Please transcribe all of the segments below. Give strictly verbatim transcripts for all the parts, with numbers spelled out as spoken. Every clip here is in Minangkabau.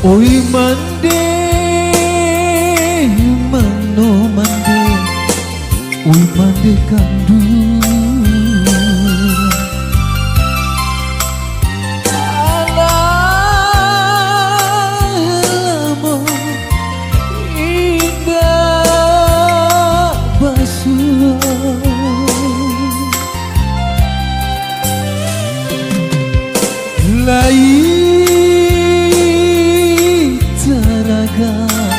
Oi mandeh, mano mandeh, oi mandeh kanduang. Alah lamo indak basuo. Lai taragak,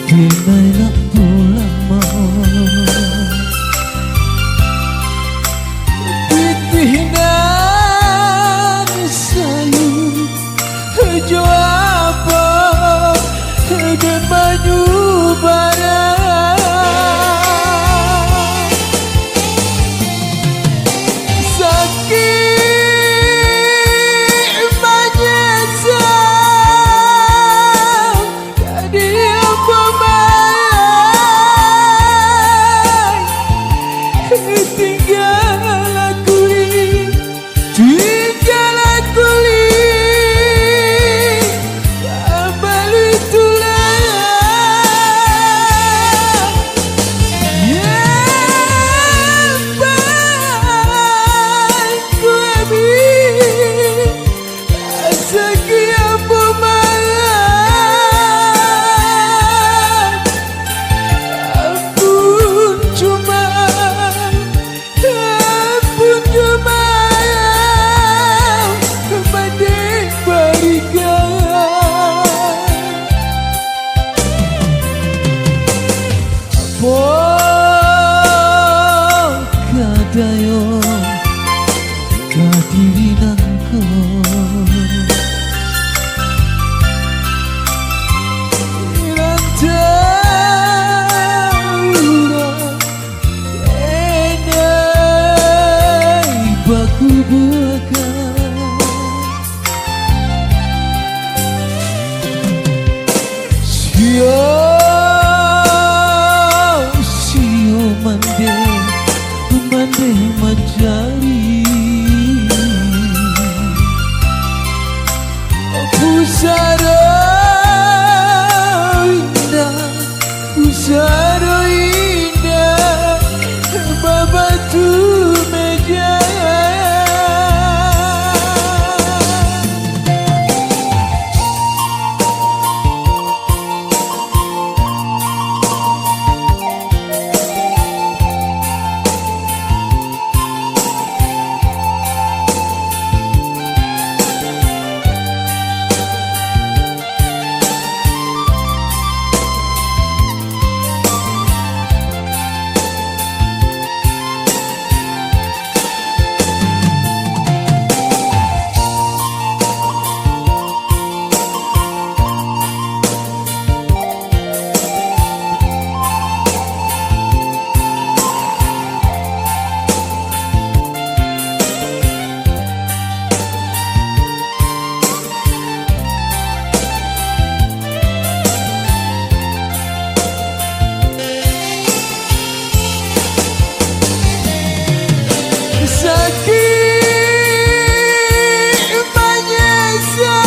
denai nak pulang mah. Pitih nan sayu, jo apo den manyubarang. Sakik manyesa, jadi ambo malang. Tinggal aku li, tinggal aku li, babalui tulang. Ya, Bangku Abi, sakik ambo malang. Ampun, cuma ampun jo malam, mandeh barikan. Apo kadayo ka diri nangko? Rantau urang denai bakubuakan. Sio, sio mandeh, mandeh mancari. Pusaro indak, pusaro indak, babatu meja. Sakik manyesa,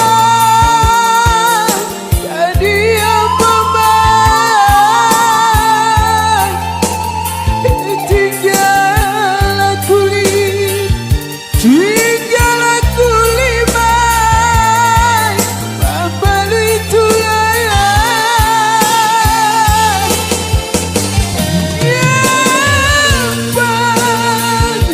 jadi ambo malang. Tinggal aku li, tinggal aku li, babalui tulang. Ya, Pan.